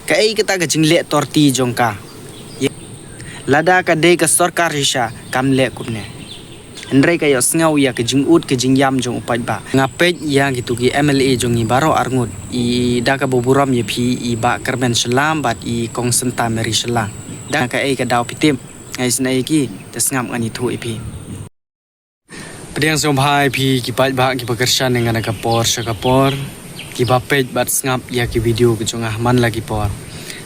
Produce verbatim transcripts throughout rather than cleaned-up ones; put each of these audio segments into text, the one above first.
Kaei kata ka jingleh torti jong ka? Lada ka dei ka sorkar shisha kam leh kumne. Hynrei ka ïohsngew ïa ka jingud ka jingïam jong u paidbah. Nga peit ïa kitu ki M L A jong ngi baroh arngut, i da kaba burom ïa phi i Bah Kyrmen Shylla bad i Kong Santa Mary Shylla. Da kaei ka daw phi tip? Nga isynei ïa ki, te sngap ngan ïathuh ïa phi. Pdiang sngewbha ïa phi ki paidbah kiba kyrshan ïa nga na ka por sha ka por, kiba peit bad sngap ïa ki video ki jong nga man la ki por.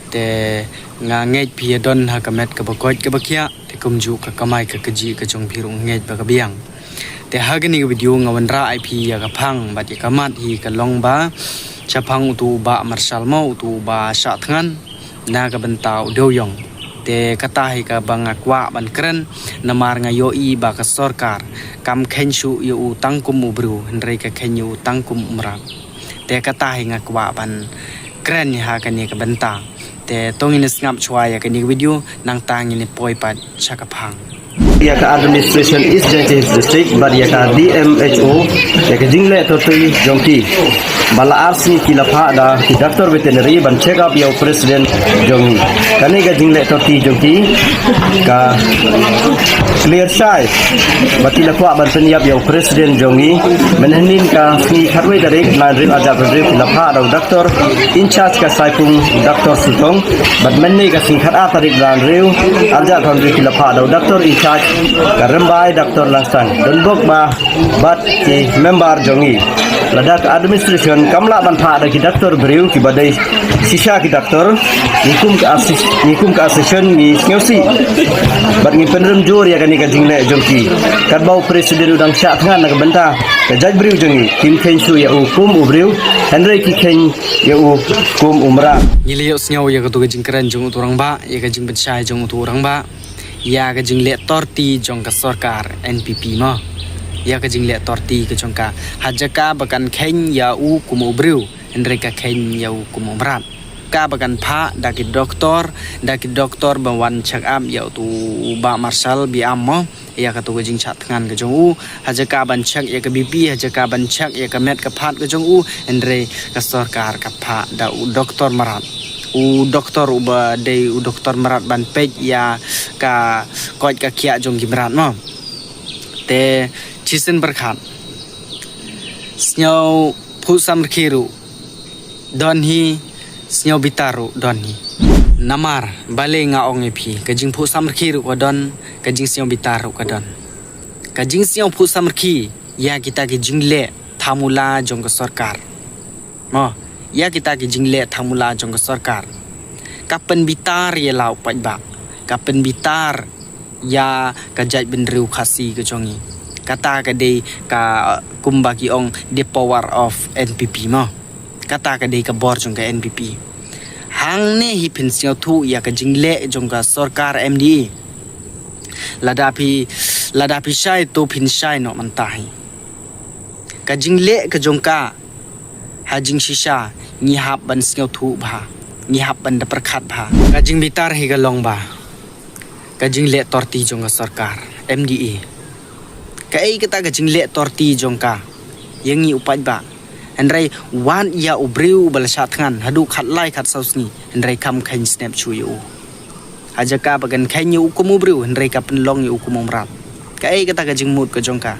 Te nga ngeit phi ïa don ha ka met kaba koit kaba khiah, te kumjuh ka kamai ka kajih ka jong phi ruh nga ngeit ba ka biang. Te ha kane ka video nga wanrah ïa phi ïa ka phang bad ïa ka mat hi ka long ba shaphang utu u Bah Marshal mo, utu u ba shah thngan na ka bynta u dewïong. Te kata hi kaba nga kwah ban kren, namar nga ïohi ba ka sorkar kam kheiñ shuh ïa u tang kum u briew, hynrei ka kheiñ ïa u tang kum u mrad. Te kata hi nga kwah ban kren ha kane ka bynta. Te to ngin sngap shuwa ïa kane ka video, nangta ngin poi pat sha ka phang. Ïa ka administration East Jaintia Hills District bad ïa ka D M H O, ïa ka jingleh torti jong ki. Ba la ar sngi ki la phah da ki doctor veterinary ban check up ïa u president jong ngi. Kane ka jingleh torti jong ki ka clear shai ba ki la kwah ban pynïap ïa u president jong ngi. Mynhynnin ka sngi khatwei tarik nine April arhajar hynriew ki la phah da u doctor in charge ka Saipung, Doctor Sutong. Bad mynne ka sngi khatar tarik nine April arhajar hynriew ki la phah da u doctor in charge ka Rymbai, Doctor Langsang. Donbok ba bad ki member jong ngi. Lada ka administration kam lah ban phah da ki doctor briew kiba dei shisha ki doctor, ngi kum ka assist-, ngi kum ka association ngi sngewsih bad ngi pynrem jur ïa kane ka jingleh jong ki. Katba u president u dang shah thngan na ka bynta ka jaitbynriew jong ngi, kim kheiñ shuh ïa u kum u briew, hynrei ki kheiñ ïa u kum u mrad. Ngi la ïohsngew ïa katu ka jingkren jong utu u rangbah, ïa ka jingpynshai jong utu u rangbah, ïa ka jingleh torti jong ka sorkar N P P mo. Ïa ka jingleh torti ka jong ka. Ha jaka ba kan kheiñ ïa u kum u briew, hynrei ka kheiñ ïa u kum u mrad. Ka ba kan phah da ki doctor, da ki doctor ba wan check up ïa utu u Bah Marshal Biam mo. Ïa katu ka jingshah thngan ka jong u, ha jaka ban check ïa ka B P, ha jaka ban check ïa ka met ka phad ka jong u, hynrei ka sorkar ka phah da u doctor mrad. U doctor uba dei u doctor mrad ban peit ïa ka koit ka khiah jong ki mrad mo. Te shisien pyrkhat. Sngewphuh samrkhie ruh don hi, sngewbitar ruh don hi. Namar balei nga ong ïa phi, ka jingphuh samrkhie ruh ka don, ka jingsngewbitar ruh ka don. Ka jingsngewphuh samrkhie ïa kita ki jingleh thamula jong ka sorkar. Mo, ïa kita ki jingleh thamula jong ka sorkar. Ka pynbitar ïa la u paidbah. Ka pynbitar ïa ka jaitbynriew Khasi ka jong ngi. Kata ka dei ka kumba ki ong the power of N P P mo. Kata ka dei ka bor jong ka N P P. Hangne hi phin sngewthuh ïa ka jingleh jong ka sorkar M D A. Lada phi, lada phi shai to phin shai noh mynta hi. Ka jingleh ka jong ka ha jingshisha ngi hap ban sngewthuh bha, ngi hap ban da pyrkhat bha. Ka jingbitar hi ka long ba ka jingleh torti jong ka sorkar M D A. Kaei kata ka jingleh torti jong ka ïa ngi u paidbah? Hynrei wat ïa u briew uba la shah thngan haduh khatlai khatsaw sngi, hynrei kam kheiñ snep shuh ïa u. Ha jaka ba kan kheiñ ïa u kum u briew, hynrei ka pynlong ïa u kum u mrad. Kaei kata ka jingmut ka jong ka?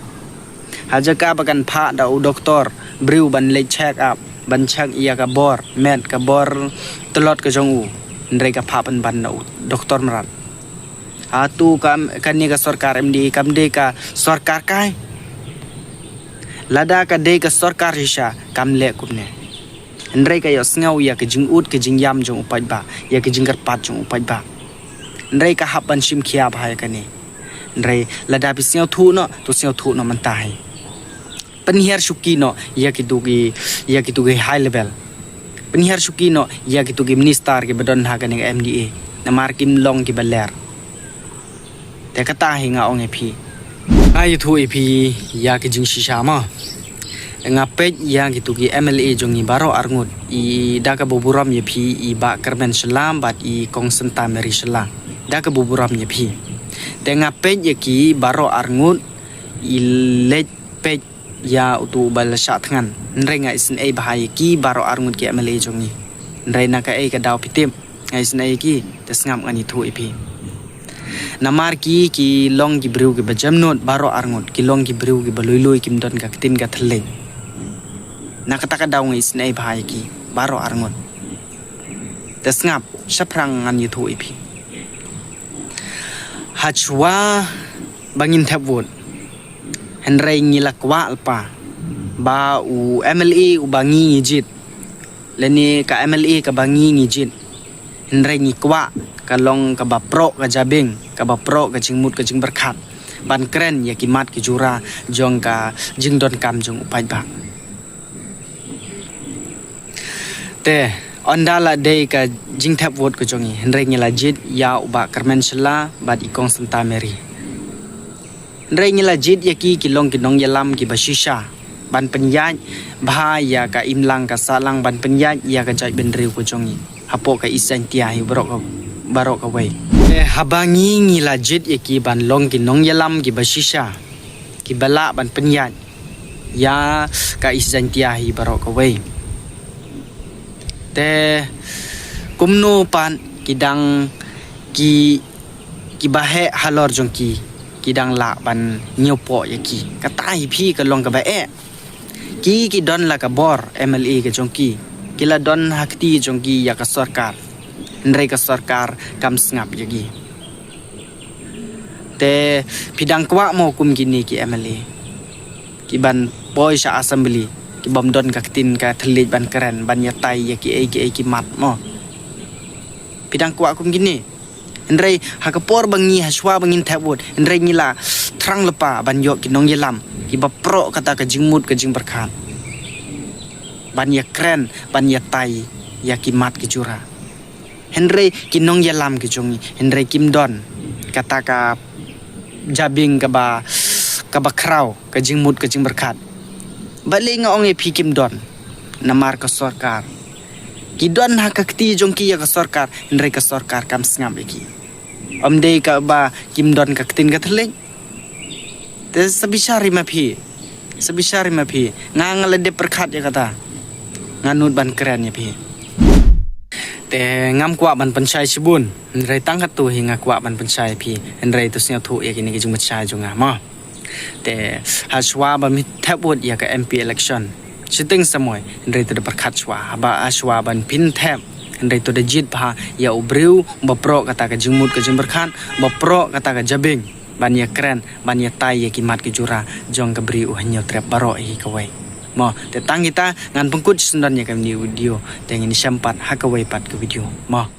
Ha jaka ba kan phah da u doktor briew ban leit check up, ban check ïa ka bor met, ka bor tlot ka jong u, hynrei ka phah pynban da u doktor mrad. Hato kam, kane ka sorkar M D A kam dei ka sorkar kai? Lada ka dei ka sorkar shisha kam leh kumne. Hynrei ka ïohsngew ïa ka jingud ka jingïam jong u paidbah, ïa ka jingkyrpad jong u paidbah. Hynrei ka hap ban shim khia bha ïa kane. Hynrei lada phi sngewthuh noh, to sngewthuh noh mynta hi. Pynhiar shuki noh ïa kitu ki, ïa kitu ki high level. Pynhiar shuki noh ïa kitu ki minister kiba don ha kane ka M D A. Namar kim long kiba ler. Te kata hi nga ong ïa phi. Nga ïathuh ïa phi ïa ki jingshisha mo. Nga peit ïa kitu ki M L A jong ngi baroh arngut, i da kaba burom ïa phi i Bah Kyrmen Shylla bad i Kong Santa Mary Shylla. Da kaba burom ïa phi. Te nga peit ïa ki baroh arngut i leit peit ïa utu uba la shah thngan. Hynrei nga isynei bha ïa ki baroh arngut ki M L A jong ngi. Hynrei na kaei ka daw phi tip, nga isynei ïa ki, te sngap ngan ïathuh ïa phi. Namar ki, ki long ki briew kiba jemnud baroh arngut, ki long ki briew kiba lui lui kim don ka ktien ka thylliej. Na kata ka daw nga isynei bha ïa ki baroh arngut. Te sngap, shaphrang ngan ïathuh ïa phi. Hashwa ba ngin thep vote, hynrei ngi la kwah lypa ba u M L A uba ngi ngi jied, lane ka M L A kaba ngi ngi jied, hynrei ngi kwah ka long kaba proh ka jabieng, kaba proh ka jingmut ka jingpyrkhat, ban kren ïa ki mat ki jura jong ka jingdonkam jong u paidbah. Te, ynda la dei ka jingthep vote ka jong ngi, hynrei ngi la jied ïa u Bah Kyrmen Shylla bad i Kong Santa Mary. Hynrei ngi la jied ïa ki, ki long ki nongïalam kiba shisha ban pynïaid bha ïa ka imlang ka sahlang, ban pynïaid ïa ka jaitbynriew ka jong ngi hapoh ka East Jaintia hi baroh ka, baroh kawei. Te haba ngi, ngi la jied ïa ki ban long ki nongïalam kiba shisha, kiba lah ban pynïaid ïa ka East Jaintia hi baroh kawei. Te kumno pat ki dang, ki, kiba heh halor jong ki, ki dang lah ban ñiewpoh ïa ki. Kata hi phi ka long kaba eh. Ki, ki don la ka bor M L A ka jong ki, ki la don ha kti jong ki ïa ka sorkar, hynrei ka sorkar kam sngap ïa ki. Te phi dang kwah mo kum kine ki M L A kiban poi sha assembly, kibym don ka ktien ka thylliej ban kren, ban ïatai ïa kiei kiei ki mat mo? Phi dang kwah kum kine? Hynrei ha ka por ba ngi, hashwa ba ngin thep vote, hynrei ngi la thrang lypa ban ïoh ki nongïalam kiba proh kata ka jingmut ka jingpyrkhat, ban ïakren, ban ïatai ïa ki mat ki jura. Hynrei ki nongïalam ki jong ngi, hynrei kim don kata ka jabieng kaba, kaba khraw, ka jingmut ka jingpyrkhat. Balei nga ong ïa phi kim don? Namar ka sorkar, ki don ha ka kti jong ki ïa ka sorkar, hynrei ka sorkar kam sngap ïa ki. Ym dei kaba kim don ka ktien ka thylliej. Te sa bishar hi ma phi, sa bishar hi ma phi. Nga, nga la dep pyrkhat ïa kata. Nga nud ban kren ïa phi. Te ngam kwah ban pynshai shibun, hynrei tang katto hi nga kwah ban pynshai ïa phi, hynrei to sngewthuh ïa kine ki jingpynshai jong nga mo. Te hashwa ba mi thep vote ïa ka M P election, shiteng samoi, hynrei to da pyrkhat shwa, haba hashwa ban phin thep, hynrei to da jied bha ïa u briew ba proh kata ka jingmut ka jingpyrkhat, ba proh kata ka jabieng, ban ïakren, ban ïatai ïa ki mat ki jura jong ka Bri U Hynñiewtrep baroh hi kawei. Mo, te tang kita, ngan pynkut shisyndon ïa kane ka video, te ngin ïashem pat ha kawei pat ka video. Mo.